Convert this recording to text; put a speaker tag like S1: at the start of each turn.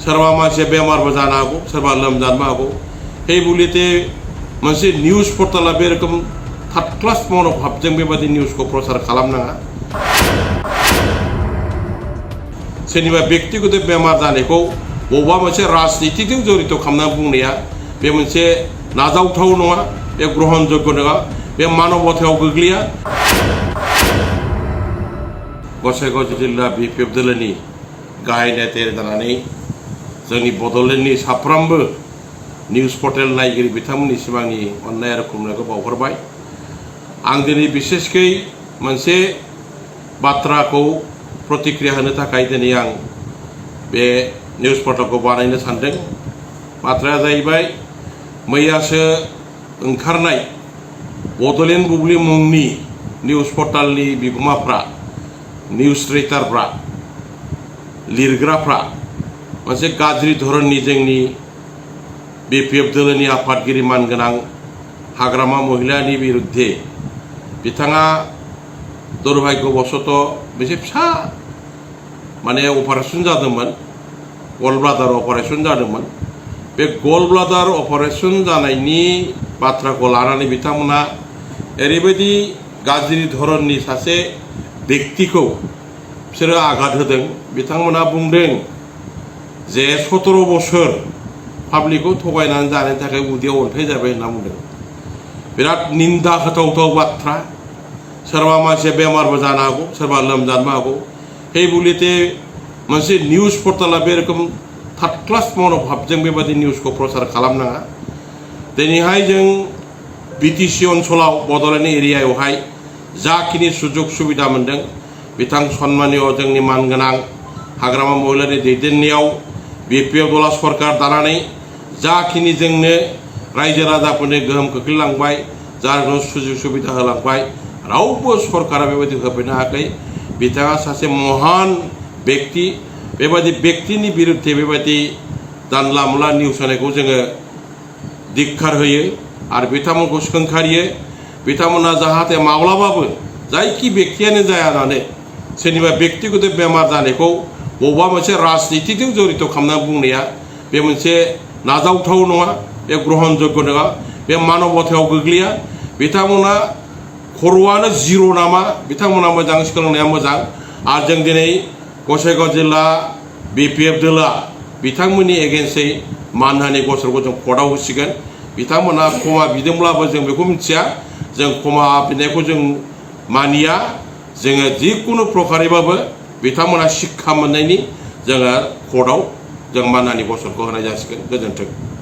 S1: सोरबा मानसिया बेमारबो जानो हागौ सोरबा लोमजानोबो हागौ हे बुलिते मोनसे निउज पर्टाला बे रोखोम थार्ड क्लास मनोभाबजों बेबादि निउजखौ प्रचार खालामनाङा सोरनिबा व्यक्तिगत बेमार जानायखौ बबेबा मोनसे राजनितिजों जड़ित खालामना बुंनाया बे मोनसे नाजावथाव नङा बे ग्रहणयोग्य नङा बे मानबतायाव गोग्लैया गसाइगाव जिल्ला बिपिएफ दोलोनि गाहाय नेतायारि जानानै जोंनि बड'लेण्डनि साफ्रोमबो निउज पर्टेल नायगिरि बिथांमोननिसिम आंनि अननाय आरो खुलुमनायखौ बावहरबाय आं दिनै बिसेसकै मोनसे बाथ्राखौ प्रतिक्रिया होनो थाखाय दिनै आं बे निउज पर्टेलखौ बानायनो सानदों बाथ्राया जाहैबाय मैयासो ओंखारनाय बड'लेण्ड बुब्लि मुंनि निउज पर्टेलनि बिगोमाफ्रा निउज राइटारफ्रा लिरग्राफ्रा मोनसे गाज्रि धरननि जोंनि बिपिएफ दोलोनि आफादगिरि मानगोनां हाग्रामा महिलानि बिरुद्धे बिथाङा दुर्भाग्यबशत मोनसे फिसा माने अपारेशन जादोंमोन गल ब्लाडार अपारेशन जादोंमोन बे गल ब्लाडार अपारेशन जानायनि बाथ्राखौ लानानै बिथांमोना ओरैबायदि गाज्रि धरननि सासे व्यक्तिखौ बिसोरो आघात होदों बिथांमोना बुंदों जे 17 बोसोर पाब्लिकखौ थगायनानै जानायनि थाखाय उदैयाव अन्थाइ जाबाय होनना बुंदों बिराद निन्दा होथावथाव बाथ्रा सोरबा मानसिया बेमारबो जानो हागौ सोरबा लोमजानोबो हागौ हे बुलिते मोनसे निउज पर्टाला बे रोखोम थार्ड क्लास मनोभाबजों बेबादि निउजखौ प्रचार खालामनाङा दिनैहाय जों बिटिसि ओनसोलाव बड'लेण्ड एरियायावहाय जाखिनि सुजुग सुबिदा मोनदों बिथां सन्मानिय जोंनि मानगोनां हाग्रामा महिलानि दैदेननायाव बिपिएफ दला सरकार दानानै जाखिनि जोंनो रायजो राजाफोरनो गोहोम खोख्लैलांबाय जानो सुजुग सुबिदा होलांबाय रावबो सरकारा बेबायदि होफैनो हायाखै बिथाङा सासे महान व्यक्ति बेबायदि व्यक्तिनि बिरुद्धे बेबायदि जानला मोनला निउस होनायखौ जोङो धिक्कार होयो आरो बिथांमोनखौ सोंखारियो बिथांमोना जाहाथे माब्लाबाबो जायखि व्यक्तियानो जाया मानो सोरनिबा व्यक्तिगत बेमार जानायखौ बबेबा मोनसे राजनितिजों जड़ित खालामना बुंनाया बे मोनसे नाजावथाव नङा बे ग्रहणयोग्य नङा बे मानबतायाव गोग्लैया बिथांमोना खर'आनो जिर' नामा बिथांमोना मोजां सोलोंनाया मोजां आरो जों दिनै गसाइगाव जिल्ला बिपिएफ दोलोआ बिथांमोननि एगेन्स्टै मानहानि गसरखौ जों कर्टआव होसिगोन बिथांमोना क्षमा बिदोंब्लाबो जों बेखौ मिथिया जों क्षमा बिनायखौ जों मानिया जोङो जिखुनु प्रकारेबाबो बिथांमोना शिक्षा मोननायनि जोङो कर्टआव जों मानहानि गसरखौ होनाय जासिगोन गोजोन्थों।